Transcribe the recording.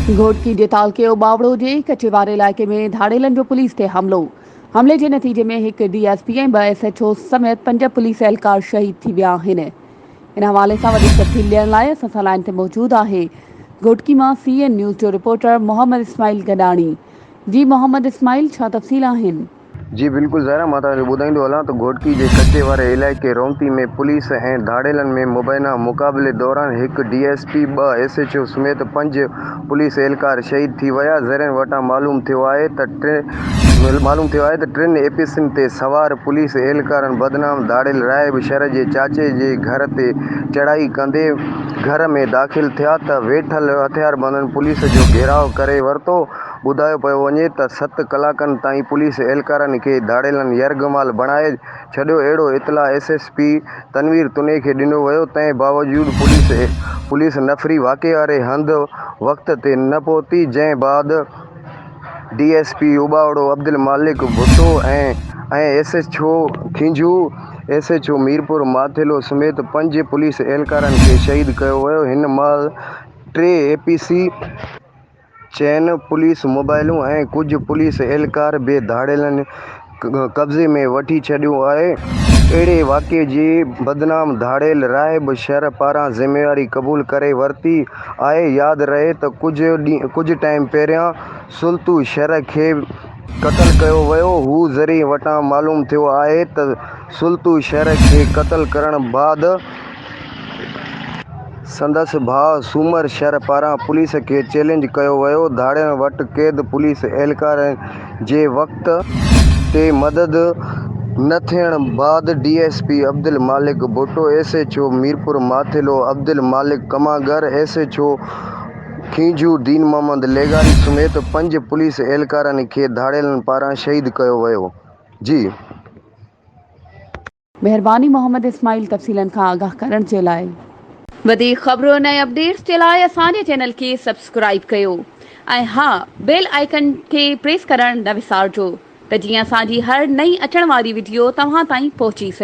گهوٽڪي جي تعلقي اوٻاوڙو جي ڪچي واري علائقي ۾ ڌاڙيلن جو پوليس تي حملو، حملي جي نتيجي ۾ هڪ ڊي ايس پي ۽ ٻه ايس ايڇ او سميت پنج پوليس اهلڪار شهيد ٿي ويا آهن. ان حوالي سان وڌيڪ تفصيل ڏيڻ لاء اسان سان لائين تي موجود آهي گهوٽڪي مان سي اين نيوز جو رپورٽر محمد اسماعيل گڏاڻي. جي محمد اسماعيل ڇا تفصيل آهن؟ جي بلڪل زهرا مان توهان کي ٻڌائيندو هلان ته گهوٽڪي جي ڪچي واري علائقي رونتي ۾ پوليس ۽ ڌاڙيلن ۾ مبينا مقابلي دوران هڪ ڊي ايس پي، ٻه ايس ايڇ او سميت پنج پوليس اهلڪار شهيد ٿي ويا، ذريعن وٽان معلوم ٿيو آهي ته معلوم ٿيو آهي ته ٽن اي پي سين تي سوار پوليس اهلڪارن بدنام ڌاڙيل راهب شر جي چاچي جي گهر تي چڙهائي ڪندي گهر ۾ داخل ٿيا ته ويٺل هٿياربندن پوليس جو گهيراء ڪري ورتو، ٻڌايو پيو وڃي ته ست ڪلاڪن تائين پوليس اهلڪارن کي ڌاڙيلن يرغمال بڻائي ڇڏيو اهڙو اطلاع S S P Tanveer Tunio کي ڏنو ويو تنهن باوجود پوليس پوليس نفري واقعي واري هنڌ وقت تي نه پهتي جنهن بعد D S P Ubauro Abdul Malik Bhutto ۽ ۽ S H O Khinjho S H O Mirpur Mathelo سميت پنج پوليس اهلڪارن کي شهيد ڪيو ويو هن مهل ٽي اي پي سي چئن پوليس موبائلون ۽ ڪجهه پوليس اهلڪار به ڌاڙيلن قبضي ۾ وٺي ڇڏيو آهي. اهڙي واقعي جي بدنام ڌاڙيل راهب شر پاران ذميواري قبول ڪري ورتي آهي. ياد رهي ته ڪجهه ڪجهه ٽائيم پهريان سلطو شر کي قتل ڪيو ويو هو ذريعن وٽان معلوم ٿيو آهي ته سلطو شر کي قتل ڪرڻ بعد سندس ڀاء سومر شر پاران پوليس کي چئلينج ڪيو ويو، ڌاڙيلن وٽ قيد پوليس اهلڪارن جي وقت تي مدد نه ٿيڻ بعد D S P Abdul Malik Bhutto, S H O Mirpur Mathelo Abdul Malik Kamangar, S H O Khinjho Din Muhammad لغاري سميت پنج پوليس اهلڪارن کي ڌاڙيلن پاران شهيد ڪيو ويو. جي. مهرباني محمد اسماعيل تفصيلن کان آگاهه ڪرڻ جي لاء. وڌيڪ خبرن ۽ اپڊيٽس جي لاء اسان جي چينل کي سبسڪرائيب ڪيو ۽ ها بيل آئيڪن کي پريس ڪرڻ نه وسارجو ته جيئن اسان جي هر نئين اچڻ واري وڊيو توهان تائين پهچي سگهي.